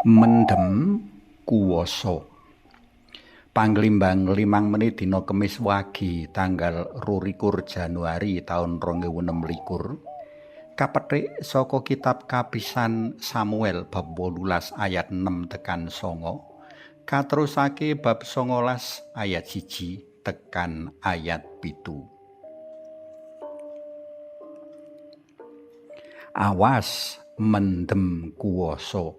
Mendem kuwasa. Panglimbang 5 menit dina Kemis wage tanggal 22 Januari taun 2026 kapethik saka kitab kapisan Samuel bab 18 ayat 6 tekan 9 katerusake bab 19 ayat 1 tekan ayat 7. Awas mendem kuwasa.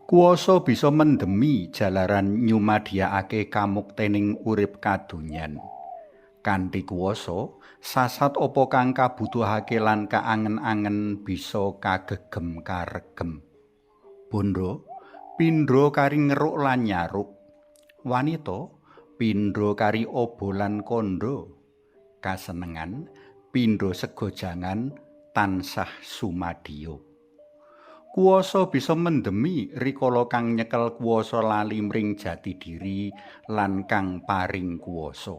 Kuwasa bisa mendemi jalaran nyumadyaake kamuktening urip kadonyan. Kanthi kuwasa, sasat apa kang kabutuhake lan kaangen-angen bisa kagegem karegem. Bondo, pindha kari ngeruk lan nyaruk. Wanita, pindha kari obo lan kandha. Kasenengan, pindha sega jangan tansah sumadya. Kuwasa bisa mendemi rikala kang nyekel kuwasa lali mring jati diri lan kang paring kuwasa.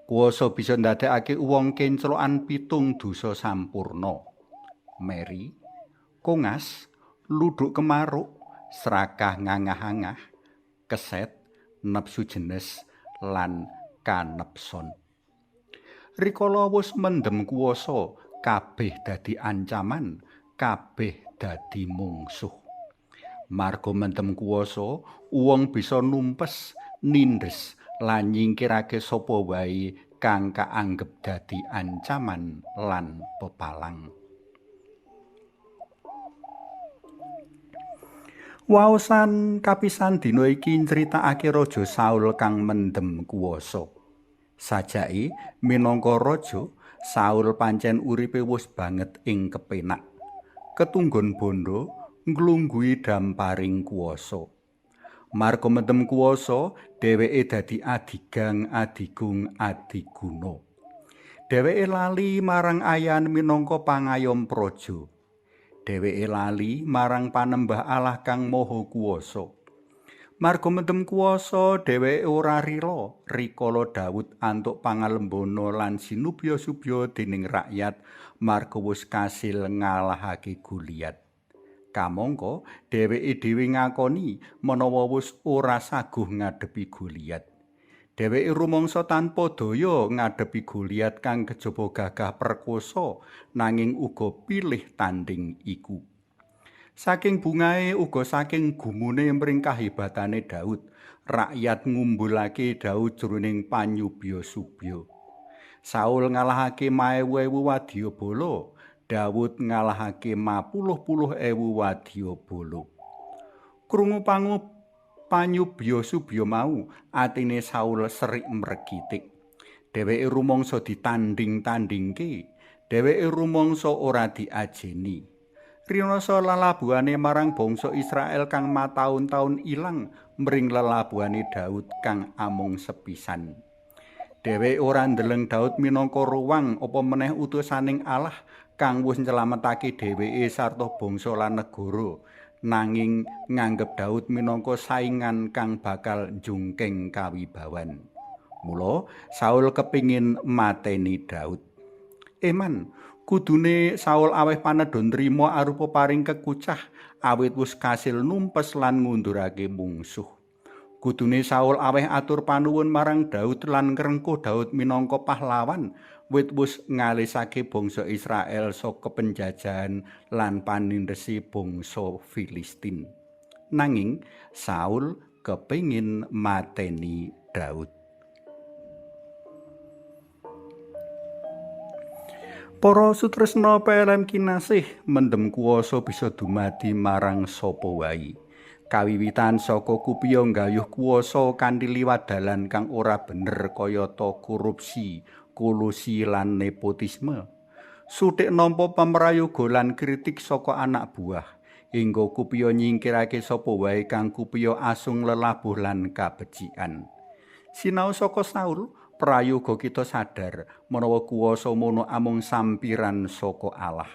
Kuwasa bisa ndadekake wong kenclokan 7 dosa sampurna. Meri, kongas, luduk kemaruk, srakah ngangah-angah, keset, nepsu jenes lan kanepson. Rikala wis mendem kuwasa, kabeh dadi ancaman, kabeh dadi mungsuh. Marga mendem kuwasa, wong bisa numpes, nindes lan nyingkirake sapa wae kang kaanggep dadi ancaman lan pepalang. Waosan kapisan dina iki nyritakake Raja Saul kang mendem kuwasa. Sajake minangka raja, Saul pancen uripe wis banget ing kepenak. Ketunggon bondo nglungguhi damparing kuwasa. Marga mendem kuwasa, dheweke dadi adigang adigung adiguna. Dheweke lali marang ayan minangka pangayom praja. Dheweke lali marang panembah Allah kang maha kuwasa. Marga mendem kuwasa, dheweke ora rila rikala Daud antuk pangalembana lan sinubya-subya dening rakyat marga wis kasil ngalahake Goliat. Kamangka dheweke dhewe ngakoni menawa wis ora saguh ngadepi Goliat. Dheweke rumangsa tanpa daya ngadepi Goliat kang kejaba gagah perkosa nanging uga pilih tanding iku. Saking bungahe uga saking gumune mring kahebatane Daud, rakyat ngumbulake Daud jroning panyubya-subya. Saul ngalahake maewu-ewu wadyabala, Daud ngalahake mapuluh-puluh ewu wadyabala. Krungu panyubya-subya mau, atine Saul serik mrekitik. Dheweke rumangsa ditanding-tandingke, dheweke rumangsa ora diajeni. Rinasa lelabuhane marang bangsa Israel kang mataun-taun ilang mring lelabuhane Daud kang amung sepisan. Dheweke ora ndeleng Daud minangka ruwang apa meneh utusaning Allah kang wis nyelametake dheweke sarta bangsa lan negara, nanging nganggep Daud minangka saingan kang bakal njungking kawibawan. Mula Saul kepingin mateni Daud. Eman, kudune Saul aweh panedhon trima arupa paring kekucah awit wis kasil numpes lan ngundurake mungsuh. Kudune Saul aweh atur panuwun marang Daud lan ngrengkuh Daud minangka pahlawan wit wis ngalisake bangsa Israel saka penjajahan lan panindhesi bangsa Filistin. Nanging Saul kepingin mateni Daud. Para sutresna PLM kinasih, mendem kuwasa bisa dumadi marang sapa wae. Kawiwitan saka kupiya nggayuh kuwasa kanthi liwat dalan kang ora bener kayata korupsi, kolusi lan nepotisme. Suthik nampa pamrayoga lan kritik saka anak buah, hingga kupiya nyingkirake sapa wae kang kupiya asung lelabuh lan kabecikan. Sinau saka Saul, prayoga kita sadar menawa kuwasa mono amung sampiran saka Allah.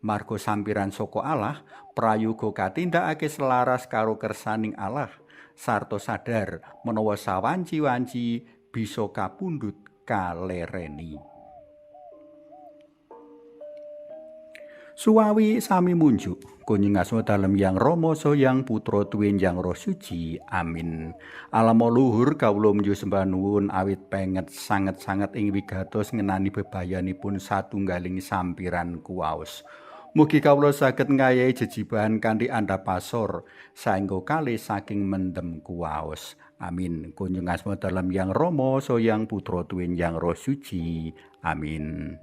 Marga sampiran saka Allah, prayoga katindakake selaras karo kersaning Allah, sarta sadar menawa sawanci-wanci bisa kapundhut kalereni. Suwawi sami munjuk. Kunjung asma dalem Yang Rama Saha Yang Putra tuwin Yang Roh Suci. Amin. Alama luhur kawula munjuk sembah nuwun awit penget sanget-sanget ing wigatos ngenani bebayanipun satunggaling sampiran kuwaos. Mugi kawula saged ngayahi jejibahan kanthi andhap asor saengga kalih saking mendem kuwaos. Amin. Kunjung asma dalem Yang Rama Saha Yang Putra tuwin Yang Roh Suci. Amin.